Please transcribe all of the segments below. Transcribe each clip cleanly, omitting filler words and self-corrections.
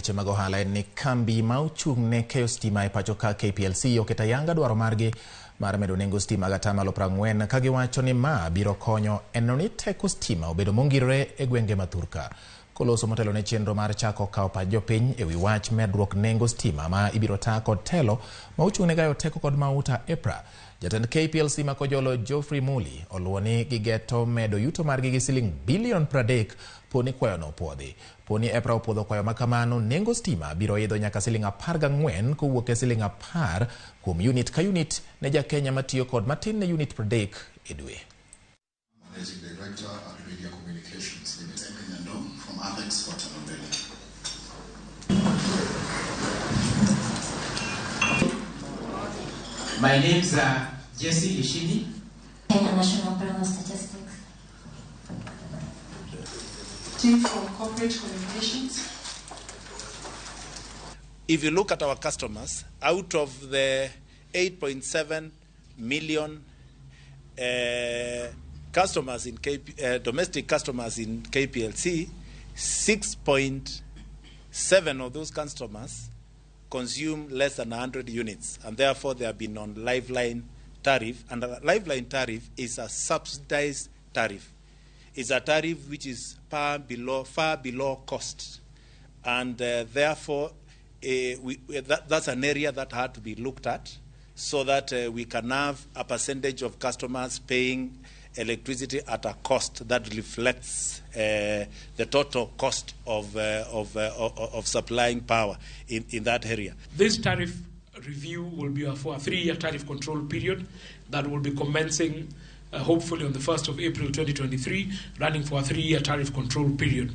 Weche mag ohala en ni kambi ma ochung' ne keyo stima e pacho ka KPLC oketo ayanga dwaro margi mar medo nengo stima gi atamalo 40 ka giwacho ni ma biro konyo e neno ni teko stima obedo mongirore e gwenge ma thurka. Koloso motelo ne chenro mar chako kawo pach jopiny e wi wach medruok nengo stima ma ibiro ta kod telo ma ochung' ne gayo teko kod mauta EPRA. Jatend KPLC ma Kojolo Geoffrey Muli oluwo ni gigeto medo yuto margi gi siling bilion 30 po ni kwayono opuodhi. Po ni EPRA opuodho kwayo ma kamano, nengo stima biro idho nyaka siling 14 kowuok e siling 10 kuom unit ka unit ne ja Kenya matiyo kod matin ne unit 30 e dwe. Managing Director at Media Communications Limited. Nyando from Alex for Telenovela. My name's Jesse Ishini. Kenya National Bureau of Statistics. Team from Corporate Communications. If you look at our customers, out of the 8.7 million customers in domestic customers in KPLC, 6.7 of those customers consume less than 100 units, and therefore they have been on lifeline tariff. And a lifeline tariff is a subsidized tariff. It's a tariff which is far below cost, and therefore that's an area that had to be looked at, so that we can have a percentage of customers paying electricity at a cost that reflects the total cost of supplying power in that area. This tariff review will be for a 3-year tariff control period that will be commencing hopefully on the 1st of April 2023, running for a 3-year tariff control period.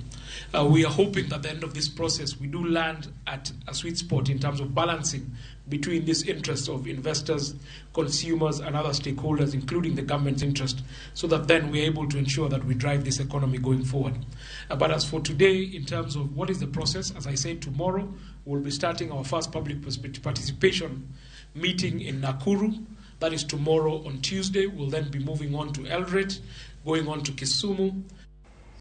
We are hoping that at the end of this process, we do land at a sweet spot in terms of balancing between this interest of investors, consumers, and other stakeholders, including the government's interest, so that then we are able to ensure that we drive this economy going forward. But as for today, in terms of what is the process, as I said, tomorrow we'll be starting our first public participation meeting in Nakuru. That is tomorrow on Tuesday. We'll then be moving on to Eldoret, going on to Kisumu.